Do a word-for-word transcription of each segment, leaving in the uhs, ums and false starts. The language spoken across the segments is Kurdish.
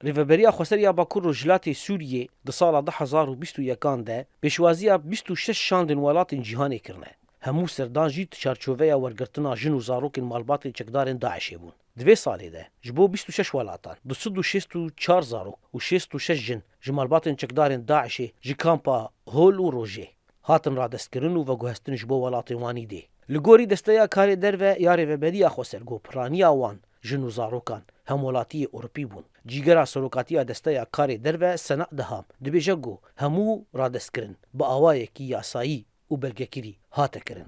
Rêveberiya Xweser ya Bakur Rojhilatê Sûriyê di sala du hezar û bîst û yekan de pêşwaziya bîst û şeş şandên welatên cîhanê kirine. Hemû serdan jî di çarçoveya wergirtina jin û zarokên malbatên çekdarên DAIŞ'ê bûn. Di vê salê de ji bo bîst û şeş welatan du sed û şêst û çar zarok û şêst û şeş jin ji malbatên çekdarên DAIŞ'ê ji kampa Hol û Rojê hatin radestkirin û veguhestin ji bo welatên wan îdê. Li gorî Desteya Karê Derve ya Rêveberiya Xweser, ku piraniya wan jin û zarokan hemwelatiyê Ewropî bûn. Cîgera Serokatiya Desteya Karê Derve Sena Deham dibêje ku hemû radestkirin bi awayekî yasayî û belgekirî hate kirin.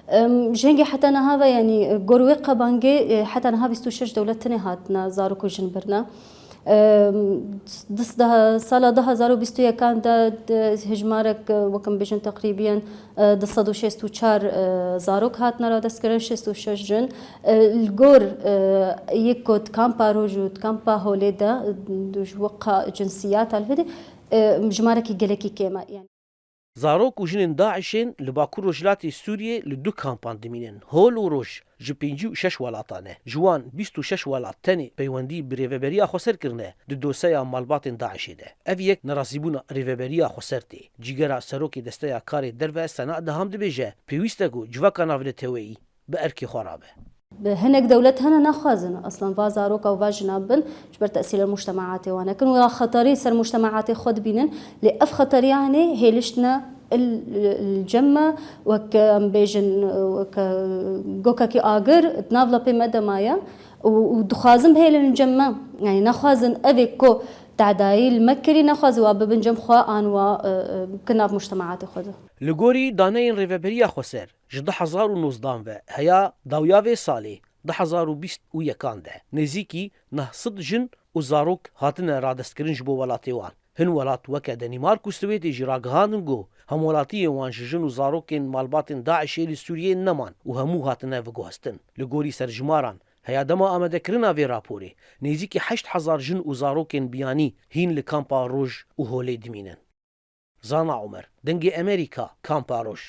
Em, jengê heta niha ve, yanî, e, gor wê qebangê, e, heta niha bîst û şeş dewlet tenê hatine zarok û jin birine. Em, dis-, daha, sala du hezar û bîst û yekan de, de hejmarek, e, wekim bêjin teqrîbiyen, e, du sed û şêst û çar, e, zarok hatine radestkirin, şêst û şeş jin. E, li gor, e, yek ku di kampa Roj û di kampa Holê de, e, ji weka cinsiyata li vê de, e, jimarekî gelekî kêm e. Yani. Zarok û jinên DAIŞ'ên li Bakur Rojhilatê Sûriyê li du kampan dimînin. Hol û Roj ji pêncî û şeş welatan e. Ji wan bîst û şeş welat tenê peywendî bi Rêveberiya Xweser kirine di doseya malbatên DAIŞ'ê de. Ev yek nerazîbûna Rêveberiya Xweser tê. Cîgera Serokê Desteya Karê Derve Sena Deham dibêje, pêwîst e ku civaka navneteweyî bi erkê xwe rabe. Bi hinek dewlet hene naxwazin eslan va zaroka û va jina bin ji ber tesîrê mujtemaatê wan nekin û ya xeterî ser mujtemaatê xwe dibînin. Lê ev xeteriya hene hêliştine il, il cem me wek, em bêjin, wek gokekî agir di nav lepê me de maye û, û dixwazin bihêlin cem me. Yani naxwazin evê ku tedayî li me kirî, naxwazin wa bibin cem xwe an wa, e, e, ki nav mujtemaatê xwe de. Li gorî daneyên Rêveberiya Xweser, ji du hezar û nozdan ve heya dawiya vê salê du hezar û bîst û yekan de nêzîkî neh sed jin û zarok hatine radestkirin ji bo welatê wan. Hin welat weke Denîmark û Swêdê jî ragihandin ku hemwelatiyên wan ji jin û zarokên malbatên DAIŞ'ê li Sûriyê neman û hemû hatine veguhestin. Li gorî serjimaran, heya dema amadekirina vê raporê, nêzîkî heşt hezar jin û zarokên biyanî hîn li kampa Roj û Holê dimînin. Zana Omer, Dengê Emerîka, Kampa Roj.